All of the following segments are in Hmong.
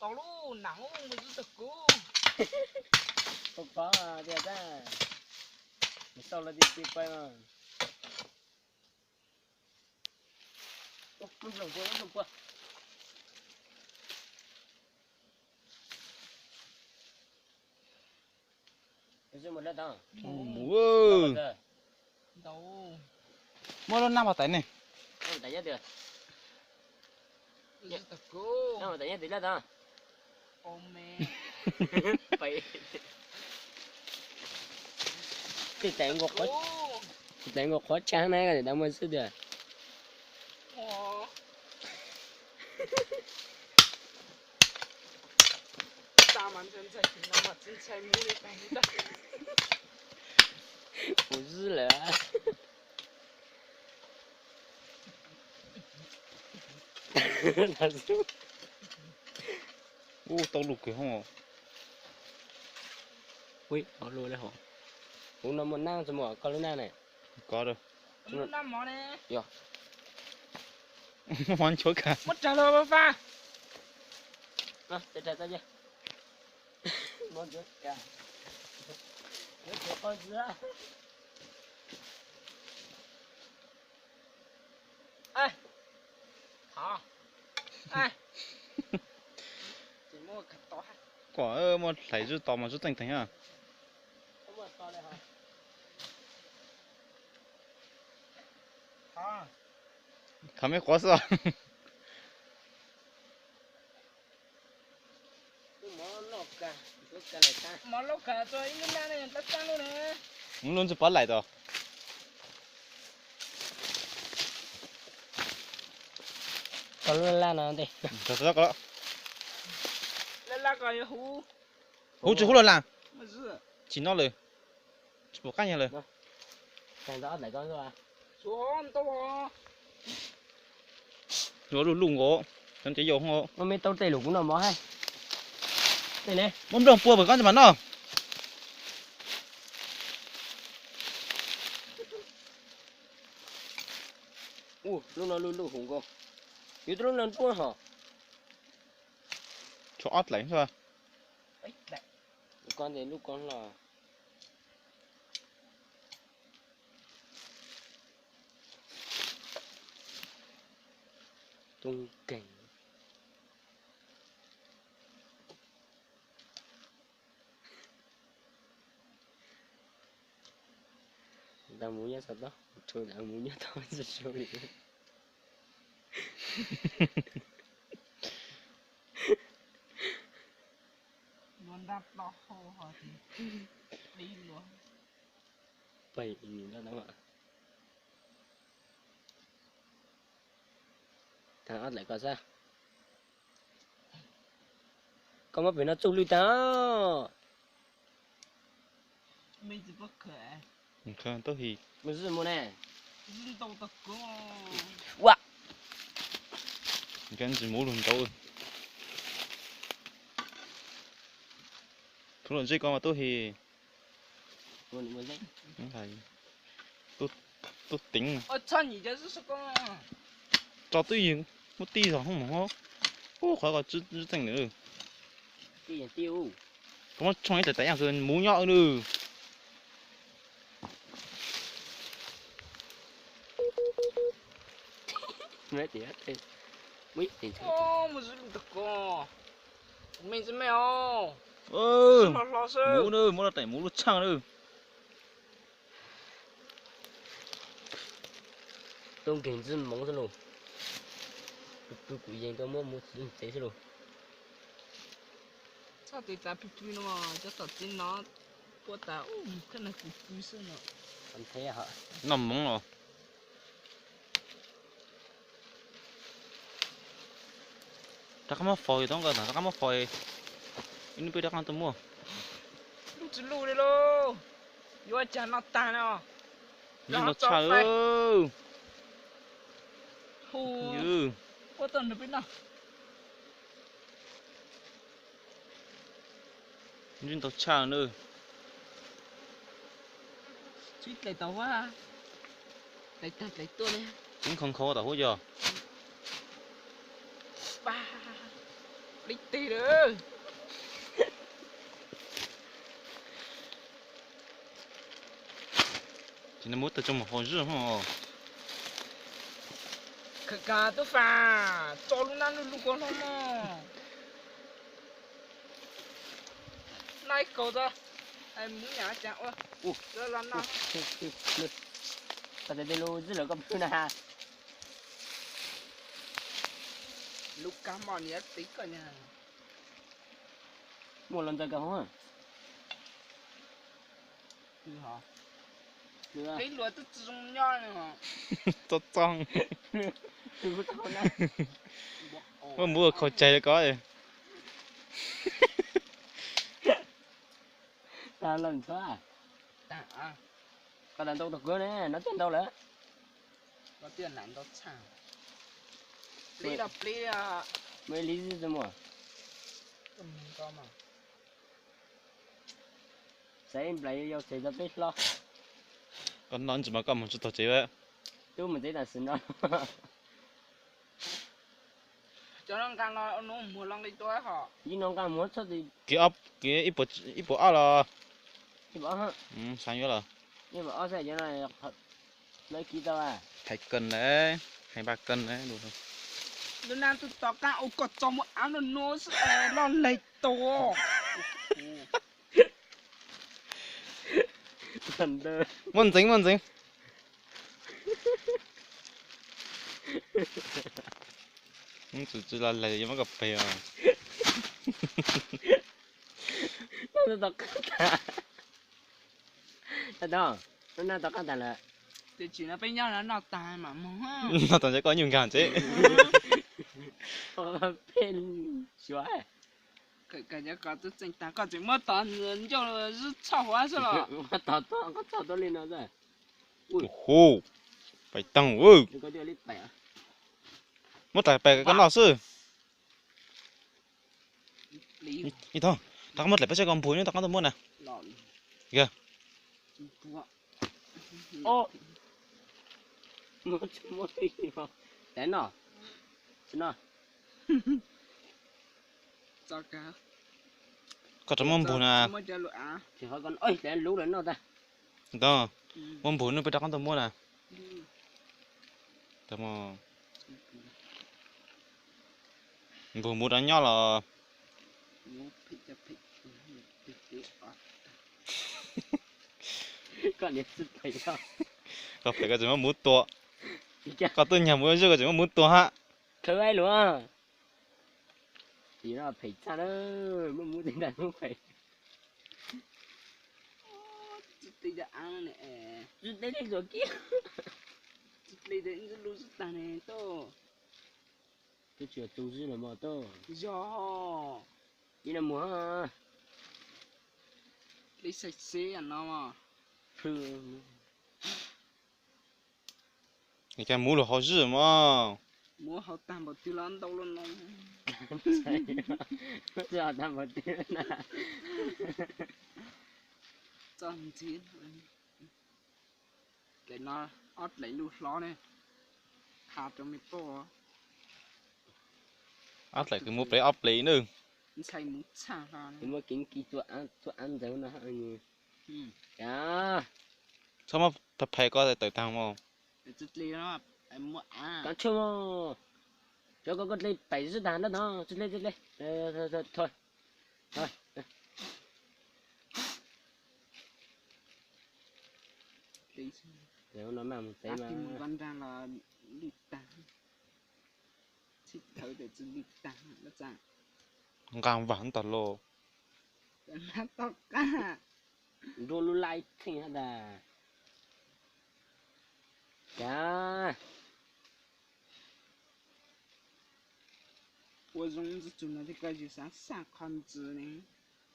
Tau lub nam mus txog kuv. Tau pov tias tag, sau los tias tias pais mas. Muaj lub nab pov tais ne. Tej tais nkaus qhuav tshaj na, ko tais muaj xwb tiag. Kuv zwb lawm. Ub, tau lus kiag hoob. Ui, hauv lus li hauv. Kuv no muaj nab tsis muaj koj lub nab ne. Koj da. Yog. Muaj mov nchuav kag. Muab rag los fa. Kom muaj hlais zuj tos mas zuj teej teeg na. Thov mej quav xwb. Lub ntxwg pov laim tod. Lub laj no ntej. Huv tsis huv los las. Tsis noj lawm. Tsis pom qab yog lawm. Luj luj nkaus, cov ntev yau hoob. Muab nplooj pua pem koj ntsis mam noj. Lub no luj luj huv nkaus. Yuav tau lub no npuab hos. Tshuav ob dlaim xwb. Koj ntawm lub koj los. Tub nkeeg. Ntawd mus nyob saum toj, mus nyob tod tsis tshua li. Luag nrab plaub hau ho ces dib luag. Pem no. Tag ob dlaim ko xwb. Koj muab pem no txuj lwj tag. Tub hi. Ua. Nkawd ntsis muv lug ntau. Tub los ntsej ko mas tub hi. Tub teev. Tso twb ywg muab tij zog hoob mog. Ub, qhov ko tseeb tseeb lawm. Koj muab tshooj ib tais tais yaj xwb muv nyob nawb. Muv na, muab lub tais muv lub tshaj na. Tub nkeeg ntxwb moov xwb lauj. Pw pw kuv yees tau muab mus txiv tsev xwb lauj. Txhob tiv tav pw pw no, cov tom txiv no puab tas ub koj nag kuv pw xwb no. Noj moov los. Rov qab muab faus tau nqaij, rov qab muab faus. Ib hnub peb rov qab tuaj muaj. Lub tsis lub li lauj. Yuav cas noj tag no. Ntau tshaj. Hu, ua tau nrog peb noj. Ntau tshaj na. Ib dlaim tau huab, dlaim tag dlaim tuaj li. Tseeb khoo khoo tau huab yog. Pab, li teg lawm. Ces nws muab tag tso mus hauv zoj hos. Khaws kag tub fas, tso lub nab lub lub kua hlob mog. Noj ib kaus tso, mus nyam cas ua. Koj txiv tej lub zib lawm koj pw na. Lub kab mom niam txiv koj na. Muaj los ntxaws kawg hov. Peb luag twb tsis zoo nyob li hos. Txog txog. Muab muv khaus tseg rau koj. Tag los ntxhua. Koj tau ntau tau kawg ne, no twb ntau lawm. Muaj ib lis xwb mus. Xaiv nplaim yau tsev tau peb hlob. Koj noj ntsis mas koj mus tsis tau tsev. Twb mus tsev tam sim no. Cov no nqa no muag loo li tua hos. Yij no nqa muag txhob ti. Kiv ib puas ob los. Ib puas ob. Xav yuav los. Ib puas ob xwb cov no. Lawv kiv tau a. Hais kawg na, hais npaj kawg na. Lub nab twb tom qab ua koj tso muab av no no xwb loj leeg tua. Muaj ntxeev muaj ntxeev. Tsis tsis los lawm yuav muab koj pem os. Lub nab tom qab tag lawm. Tiam sis no peb nyob no noj tag mam mus. Noj tag ntshe koj nyuj nkag ntxev. Phem suav. Koj tseem muab tod ncauj zib txhoj huab xwb los. Hu, pais toog. Muab dlaim pem koj noj xwb. Ib tog, rov qab muab dlaim peb saib koj npug nyob tom qab tuaj muab na. Koj rov muab npug na. Tog, muab npug nws peb rov qab tuaj muab na. Npug mus rau nyob los. Koj phem koj tseem muab muv tua. Koj twb nyag muv zoj koj tseem muab muv tua hab. Khawb luaj. Phem tshaj na, muab muv tua ntag muab phem. Tsis dlej, tsis dlej, tsis dlej, tsis dlej, tsis dlej tag ne tuaj. Twb tsis yog tu zib los mas tuaj. Yog. Ib no mus. Dlej xav xeb no mas. Cas muv lug hauv zib mas. Muv hauv tag npaum twg los ntau lawm no. Tsis hauv tag npaum twg na. Txoj ntxiv. Dlaim no, ob dlaim lub hlob ne. Qha rau me poj. Ob dlaim kws muab plev ob plev na. Ntshai muv tshaj hlo. Muab kev kis tua ab ntxawg no. Txhob muab phem koj tawm tag mus. Koj tshuaj mus. Cov ko koj dlej pem zib tag nrho no, tsis dlej, tsis dlej. Tab sis mus nqa nrag los lwj tag, txhib thawv tes txwv lwj tag. Nqa vam tas los. Nrua lub laib theej hab tas. Cas ua zoo ntxwg tug no thiaj koj yug xav xaj qhov ntxwv ne.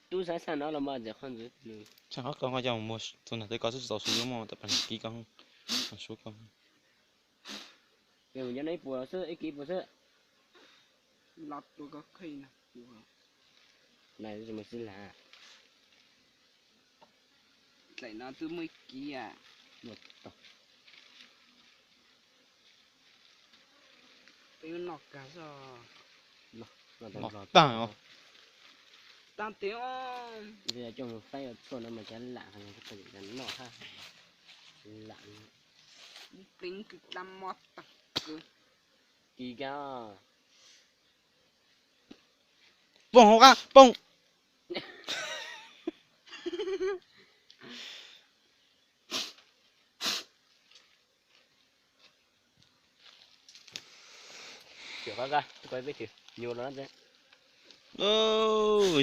Tub xav xaj no los mas ntxim qhov ntxwv. Txhaj qhov koj nqa coj mus muag txug nag teb koj xwb tsis tau su yuav muaj tas pas kiv koj, suav koj. Nyob no ib puas xwb, ib kiv puas xwb. Los tua koj kheej no. Nai mus xwb las. Dlaim no twb muaj ib kiv as. Muaj tau. Peb noj kag zog. Noj tag os. Tag tiag. Coj mus faib ua tshuaj no mas cov lam noj hab. Lam. Peb kws dab mob tag kws. Kis kab. Poob hauv qab, poob.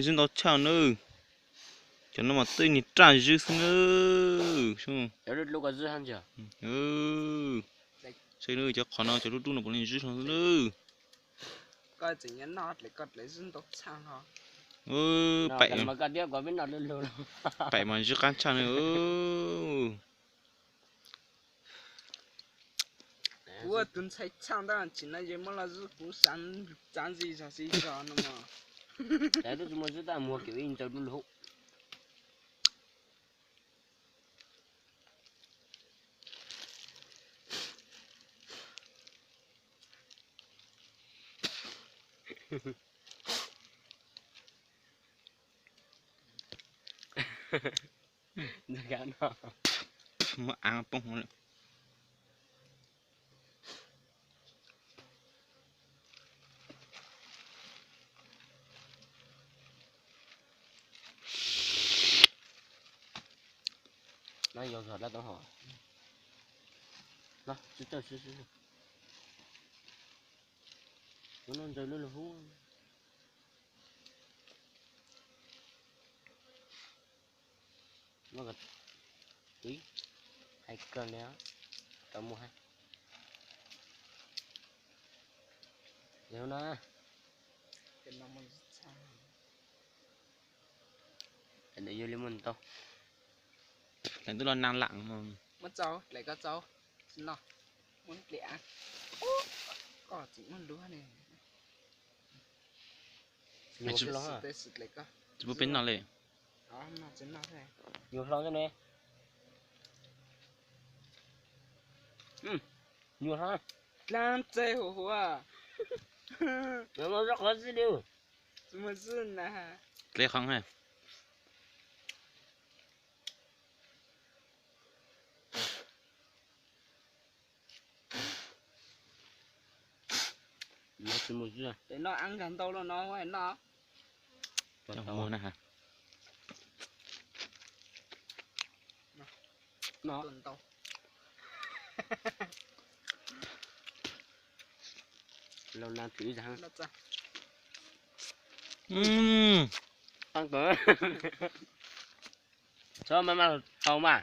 Zwb ntau tshaj nawb. Cov no mas twb niag raj zwb xwb nawb. Saib nawb, cov qhov no cov dub dub no puav leej zwb hlo xwb nawb. Paim, paim mas zwb qab tshaj nawb. Kuv ua tus ntxhais tshaj ntab tsis na, yog muab los zwb kuv xav txav ntxi zog xi zog no mas. Tsis muaj zwb tab muag kiag ib ntsaws dub lug. Muab av poob hauv lawm. No yog zog dab tau hom. No, tsis tawj, kuv no ntsaws lub lug hub. Hais kawg li, tau muaj hab. Yog no, yog li muaj ntau. Leej twb los nag lam. Muab txaus, dlaim koj txaus. Tsis no, muab dlaim. Koj tseem muab luag ne. Tsis muaj peb noj li. Nyuag hlo ne. Nyuag hlo. Dlaab txeeg huv huv. Qhov xwb li. Dle qhov ha. Tes noj ab nkag ntau lawm no noj. Txhob maj maj tau mas.